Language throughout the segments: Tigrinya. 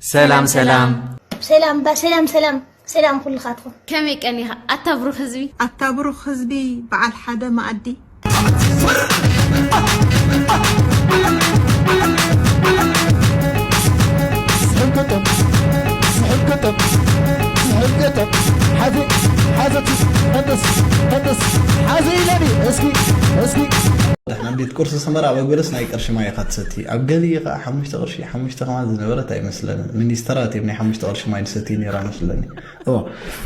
ሰላም ሰላም። ሰላም ባ ሰላም ሰላም ሰላም ኩልኻትኩም። ከመይ ቀኒኻ ኣታ ብሩኽ ህዝቢ? ኣታ ብሩኽ ህዝቢ በዓል ሓደ መኣዲ። ናብ ቤት ቁርሲ ሰመራ ኣብ ኣግበለስ ናይ ቅርሺ ማይ ኢኻ ትሰቲ። ኣብ ገሊኡ ኸዓ ሓሙሽተ ቅርሺ ሓሙሽተ ከማን ዝነበረት ኣይመስለንን። ሚኒስተራት እዮም ናይ ሓሙሽተ ቅርሺ ማይ ዝሰትዩ ነይራ መስለኒ። እወ።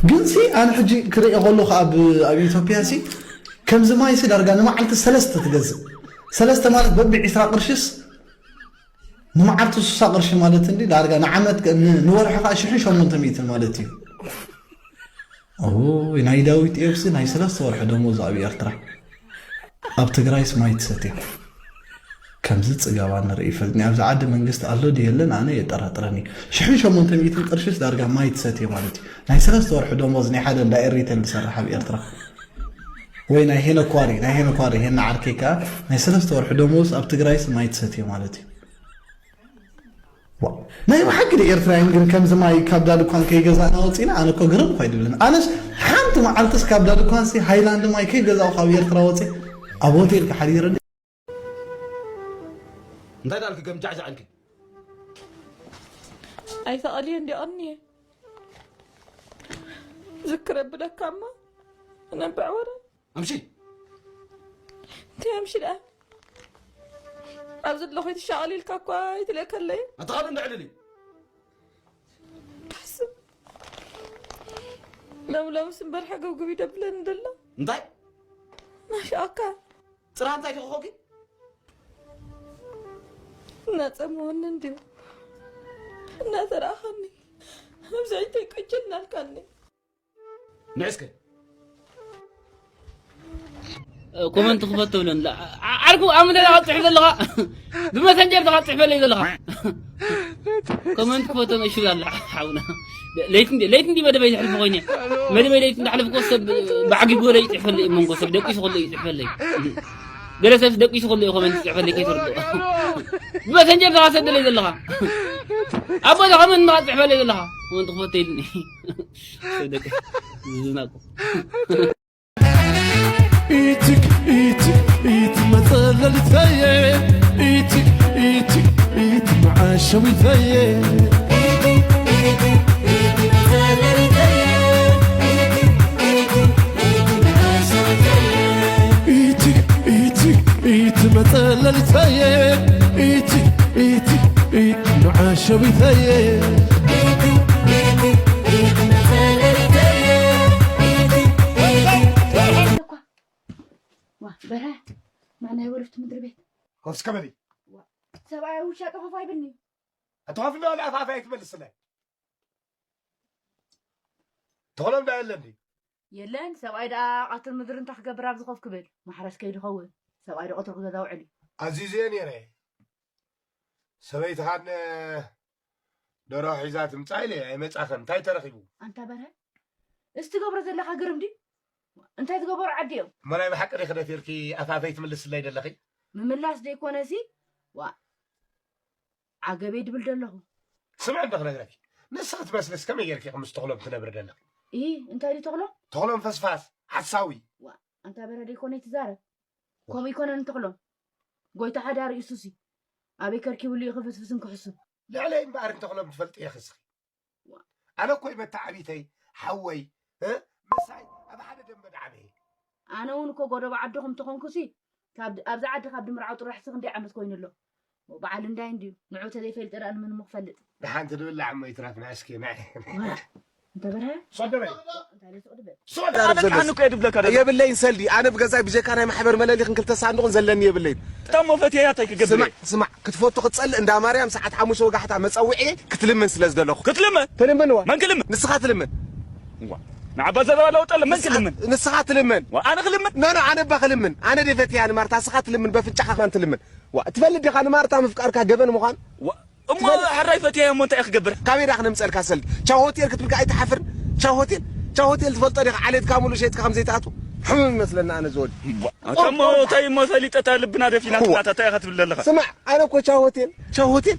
ግን ሲ ኣነ ሕጂ ክርእዮ ከለኹ ኣብ ኣብ ኢትዮጵያ ሲ ከምዚ ማይ ሲ ዳርጋ ንመዓልቲ ሰለስተ ትገዝእ። ሰለስተ ማለት በቢ ዒስራ ቅርሽስ ንመዓልቲ ስሳ ቅርሺ ማለት እንዲ ዳርጋ ንዓመት ከ- ን- ንወርሒ ከዓ ሽሕን ሸሞንተ ሚእትን ማለት እዩ። ኦይ ናይ ዳዊት ኤብሲ ናይ ሰለስተ ወርሒ ደሞዝ ኣብ ኤርትራ ኣብ ትግራይስ ማይ ትሰትዮ። ከምዚ ጽጋባ ንርኢ ይፈልጥኒ ኣብዚ ዓዲ መንግስቲ ኣሎ ድዩ የለን ኣነ የጠራጥረኒ። ሽሕን ሸሞንተ ሚእትን ቅርሽስ ዳርጋ ማይ ትሰትዮ ማለት እዩ። ናይ ሰለስተ ወርሒ ደሞዝ ናይ ሓደ እንዳ ኤሪቴል ዝሰርሕ ኣብ ኤርትራ ወይ ናይ ሄነ ኳሪ ናይ ሄነ ኳሪ ሄና ዓርከይ ከዓ ናይ ሰለስተ ወርሒ ደሞዝ ኣብ ትግራይስ ማይ ትሰትዮ ማለት እዩ። ናይ ብሓቂ ዶ ኤርትራውያን ግን ከምዚ ማይ ካብ ዳድኳን ከይገዛእና ወፂና ኣነ እኮ ግርም እኮ ይድብለኒ ኣነስ ሓንቲ መዓልትስ ካብ ዳድኳንሲ ሃይላንድ ማይ ከይገዛኡ ካብ ኤርትራ ወፂ ኣብ ሆቴል ክሓዲረ እንታይ ዳልክ ገምጃዕጃዕ ኢልክ ኣይተቐልየ እንዲ ቐንየ ዝክረ ብለካ እማ ነብዕ ወረ ኣምሺ እንታይ ኣምሺ ደኣ ኣብ ዘለኹ ትሻቐል ኢልካ እኳ ይትልእከለይ ኣታ ካብ እንድዕልል እዩ ካስብ ለምለምስ እምበር ሕገብግብ ይደብለኒ ደሎ እንታይ ናሻኣካ ፅራ እንታይ ክኾኪ እናፀመወኒ እንድዩ እናተረኣኸኒ ኣብዚ ዕንተይ ቅጭል እናልካኒ ንዕስከ ኮመንት ክፈት ትብለን ዓርኩ ኣብ ምንታይ ትፅሕፍ ዘለኻ ብመሰንጀር ትፅሕፈለይ ዘለኻ ኮመንት ክፈት እሺ ኣላ ሓውና ለይቲ እንዲ ለይቲ እንዲ መደበይ ዘሕልፎ ኮይነ መደበይ ለይቲ እንዳሕለፍኮ ሰብ ብዓጊ ጎለ ይፅሕፈለይ መንጎ ሰብ ደቂሱ ከሎ ይፅሕፈለይ ገለ ሰብ ደቂሱ ከሎ እዩ ኮመንት ይፅሕፈለይ ከይትርድኦ ብመሰንጀር ትሰደለይ ዘለኻ ኣብ ቦታ ኮመንት ትፅሕፈለይ ዘለኻ ኮመንት ክፈት ኢልኒ ደቂ ዝናቁ ኢትክ ኢትክ ኢት መጸለሊተየ ኢትክ ኢትክ ኢት መዓሸዊተየ ኢትክ ኢትክ ኢት መጸለሊተየ ኢትክ ኢትክ ኢት መዓሸዊተየ በርሀ፣ ማዕናይ ወረፍቲ ምድሪ ቤት። ኮፍ እስከ በሊ። ሰብኣይ ውሻ ጠፈፍ ኣይብልኒ። ኣትኸፍና ወላ ኣፋፍ ኣይትመልስለ። ተኽሎም ዳ የለን ድዩ? የለን፣ ሰብኣይ ደኣ ቃትል ምድሪ እንታይ ክገብር ኣብዚ ኮፍ ክብል? ማሕረስ ከይዱ ኸውን። ሰብኣይ ዶ ቀትሩ ክገዛ ውዕል እዩ። ኣዚዘዮ ነይረ። ሰበይትኻን ደርሆ ሒዛ ትምጻእ ኢለ ኣይመጻኸን። እንታይ ተረኺቡ? ኣንታ በርሀ፣ እዚ ትገብሮ ዘለኻ ግርም ድዩ? እንታይ ዝገበሩ ዓዲ እዮም? እሞ ናይ ብሓቂ ዲኺ ደፊርኪ ኣፋፈይ ትምልስለይ ደለኺ? ምምላስ ዘይኮነሲ፣ ዋእ፣ ዓገበይ ድብል ደለኹ። ስምዒ እንዶ ክነግረኪ፣ ንስኺ ትመስልስ ከመይ ጌርኪ ኢኺ ምስ ተኽሎም ትነብሪ ደለኺ? ኢሂ፣ እንታይ ድዩ ተኽሎም? ተኽሎም ፈስፋስ፣ ሓሳዊ። ዋእ፣ ኣንታ በርሀ ደይኮነ ይትዛረብ። ከምኡ ይኮነን ተኽሎም። ጎይታ ሓዳሪ እሱሲ ኣበይ ከርኪብሉ እዩ ክፍስፍስን ክሕሱን። ልዕለይ እምበኣር እንተኽሎም ትፈልጢ ኢኺ እስኺ። ኣነ እኮ እዩ መተዓቢተይ፣ ሓወይ፣ እ? ምሳይ ኣብ ሓደ ደንበ ድዓበየ። ኣነ እውን እኮ ጎደቦ ዓድኹም ተኾንኩሲ፣ ካብ ድ- ኣብዚ ዓዲ ካብ ድምርዓው ጥራሕ ሲ ክንደይ ዓመት ኮይኑ ኣሎ። በዓል እንዳይ እንድዩ፣ ንዑ ተዘይፈልጠ ደኣ ንመን እሞ ክፈልጥ። ንሓንቲ ድብላዕ እሞ ይትረፍ ንዕስኪ፣ ንዕ። እንተ በርሀ፣ ሶደበይ። እንታይ ደይ ስቕ ድበል። ሶደበይ። ኣነ ኣነ እኮ እየ ድብለካ ደለ። የብለይን ሰልዲ፣ ኣነ ብገዛይ ብጀካ ናይ ማሕበር መለሊኽን ክልተ ሳንዱቕን ዘለኒ የብለይን። እታ እሞ ፈትየያ እንታይ ክገብር እየ? ስማዕ፣ ክትፈቱ ክትጸልእ እንዳ ማርያም ሰዓት ሓሙሽተ ወጋሕታ መጸውዒ ክትልምን ስለ ዝደለኹ። ክትልምን? ትልምን እዋ። መን ክልምን? ንስኻ ትልምን። እዋ። ንዓባ ዘረባ ለውጠለ መን ክልምን? ንስኻ ትልምን። እዋ፣ ኣነ ክልምን? ኖ፣ ኖ፣ ኣነ እባ ክልምን። ኣነ ደይ ፈትያ ንማርታ፣ ንስኻ ትልምን፣ በፍንጫኻ ከማን ትልምን። እዋ፣ ትፈልጥ ዲኻ ንማርታ ምፍቃርካ ገበን ምዃን? እዋ፣ እሞ ትፈልጥ? ሕራይ ፈትያ እሞ እንታይ እየ ክገብር? ካበይ ዳ ክነምጸልካ ሰልዲ? ቻው ሆቴል ክትብልካ ኣይትሓፍርን? ቻው ሆቴል? ቻው ሆቴል ትፈልጦ ዲኻ? ዓሌትካ ሙሉእ ሸይጥካ ከም ዘይትኣትው? ሕሙም ይመስለና ኣነ ዝወዲ። እዋ፣ ኣታ እሞ እንታይ እሞ ፈሊጠ እታ ልብና ደፊናትና፣ እዋ። እታ እንታይ ኢኻ ትብል ዘለኻ? ስማዕ፣ ኣነ እኮ ቻው ሆቴል፣ ቻው ሆቴል፣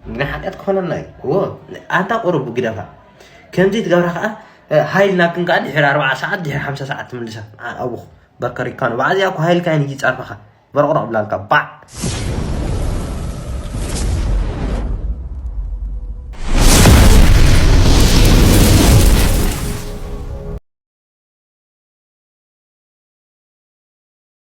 ግን ሓጢኣት ክኾነና እዩ። እዎ፣ ኣንታ ቁሩብ ግደፋ። ከምዚ ትገብራ ከዓ፣ እ፣ ሃይል ናክን ከዓ ድሕሪ ኣርባዓ ሰዓት፣ ድሕሪ ሓምሳ ሰዓት ትምልሳ። ኣ-፣ ኣቡኽ በከሪካ ነው። ብዓዚኣ እኮ ሃይልካ እዩ ይጻርፈኻ። በርቕረቕ ብላልካ፣ ባዕ።